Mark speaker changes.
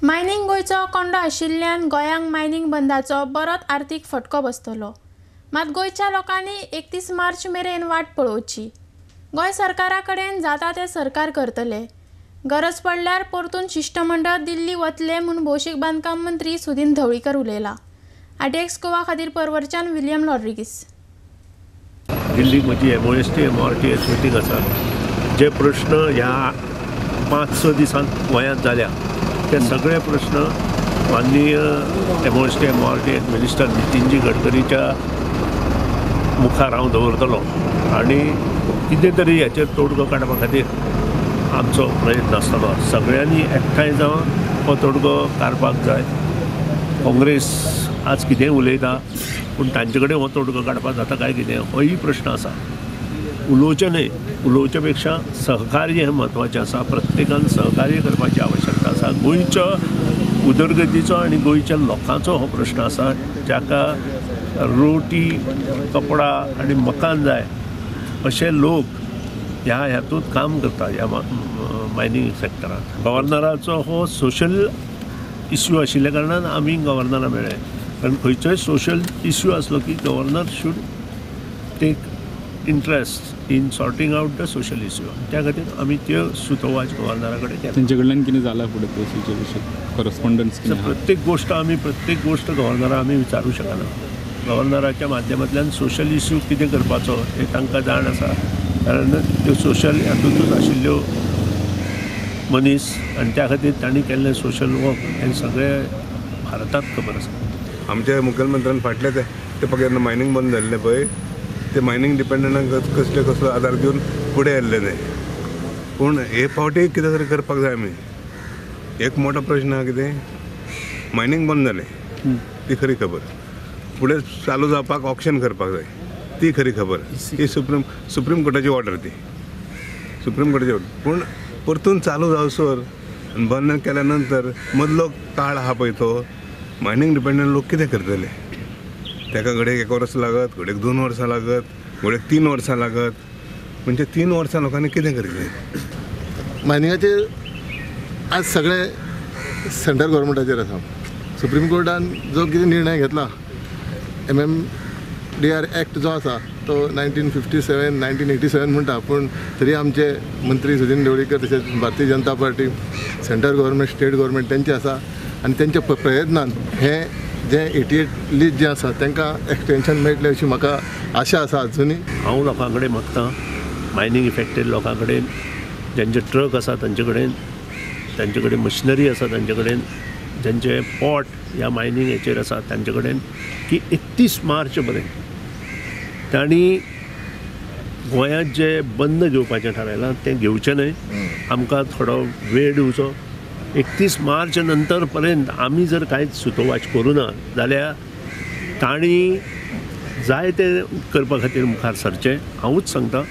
Speaker 1: Mining गोंयचो कोंडो आशिल्ल्यान गोंयांक मायनींग बंदाचो बरोच आर्थीक फटको बसतलो. मात गोंयच्या लोकांनी 31 मार्च मेरेन वाट पळोवची. गोंय सरकारा कडेन जाता तें सरकार करतले. गरज पडल्यार परतून शिश्टमंडळ दिल्ली वतले म्हूण भौशीक बांदकाम मंत्री सुदिन ढवळीकर उलयला. आरटीएक्स गोवा खातीर परवरच्यान विलियम लॉड्रिगीस.
Speaker 2: दिल्लीक म्हजी MOST MORTS meeting आसा. जे प्रश्न ह्या 5-6 दिसांत गोंयांत जाल्या ते सगळे प्रश्न माननीय MOST MORTS minister Nitinji गडकरीच्या मुखार हांव दवरतलो आनी कितें तरी हाचेर तोडगो काडपा खातीर आमचो प्रयत्न आसतलो. सगळ्यांनी एकठांय जावन हो तोडगो काडपाक जाय. काँग्रेस आज कितेंय उलयता पूण तांचे कडेन हो तोडगो काडपाक जाता काय कितें होय प्रश्न आसा. उलोवचें न्हय, उलोवचे पेक्षा सहकार्य हें म्हत्वाचें आसा. प्रत्येकान सहकार्य करपाची आवश्यकता आसा. गोंयच्या उदरगतीचो आनी गोंयच्या लोकांचो हो प्रश्न आसा. जाका रोटी, कपडा आनी मकान जाय अशे लोक ह्या हातूंत काम करता ह्या मायनींग सेक्टरांत. गव्हर्नराचो हो सोशल इश्यू आशिल्ल्या कारणान आमी गव्हर्नरा मेळ्ळे, कारण खंयचोय सोशल इश्यू आसलो की governor should take interest in sorting out the social issue. त्या खातीर आमी त्यो सुतोवाच गव्हर्नरा कडेन केल्या.
Speaker 3: तेंचे कडल्यान कितें जालां फुडें ते करस्पॉन्डन्स?
Speaker 2: प्रत्येक गोश्ट आमी प्रत्येक गोश्ट गव्हर्नरा आमी विचारूं शकना. गव्हर्नराच्या माध्यमांतल्यान सोशल इश्यू कितें करपाचो हें तांकां जाण आसा, कारण त्यो सोशल हातूंतच आशिल्ल्यो मनीस आनी त्या खातीर तांणी केल्लें सोशल वर्क हें सगळें भारताक खबर आसा.
Speaker 4: आमच्या मुखेलमंत्र्यान फाटले ते पळय जेन्ना मायनींग बंद जाल्लें पळय ते मायनींग डिपेंडंटांक कसले कसलो आदार दिवन फुडें येयल्ले ते. पूण हे फावटी कितें तरी करपाक जाय आमी. एक मोठो प्रश्न आहा कितें, मायनींग बंद जालें ती खरी खबर, फुडें चालू जावपाक ऑक्शन करपाक जाय ती खरी खबर, ही सुप्रीम कोर्टाची ऑर्डर, ती सुप्रीम कोर्टाची ऑर्डर. पूण परतून चालू जावसर बंद केल्या नंतर मदलो काळ आहा पळय तो मायनींग डिपेंडंट लोक कितें करतले? ताका घडयेक 1 वर्स लागत, घडयेक 2 वर्सां लागत, घडयेक 3 वर्सां लागत. म्हणजे 3 वर्सां लोकांनी कितें करचें?
Speaker 5: मायनिंगाचेर आज सगळे सेंट्रल गव्हर्मेंटाचेर आसा. सुप्रीम कोर्टान जो कितें निर्णय घेतला, MMDR act जो आसा तो 1957 1987 म्हणटा, पूण तरी आमचे मंत्री सुदिन ढवळीकर तशेंच Bharatiya Janata Party, central government, state government तेंचे आसा आनी तेंच्या प्रयत्नान हें जें 88 लीज जें आसा तांकां एक्सटेंशन मेळटलें अशी म्हाका आशा आसा अजुनूय.
Speaker 2: हांव लोकां कडेन मागतां, मायनींग इफेक्टेड लोकां कडेन, जांचे ट्रक आसा तांचे कडेन, तांचे कडेन मशिनरी आसा तांचे कडेन, जांचे पोट ह्या मायनींग हेचेर आसा तांचे कडेन, की 31 मार्च पर्यंत तांणी गोंयांत जे बंद घेवपाचें थारायलां तें घेवचें न्हय. आमकां थोडो वेळ दिवचो. 31 मार्च नंतर पर्यंत आमी जर कांयच सुतोवाच करूं ना जाल्यार तांणी जाय तें करपा खातीर मुखार सरचें. हांवूच सांगता,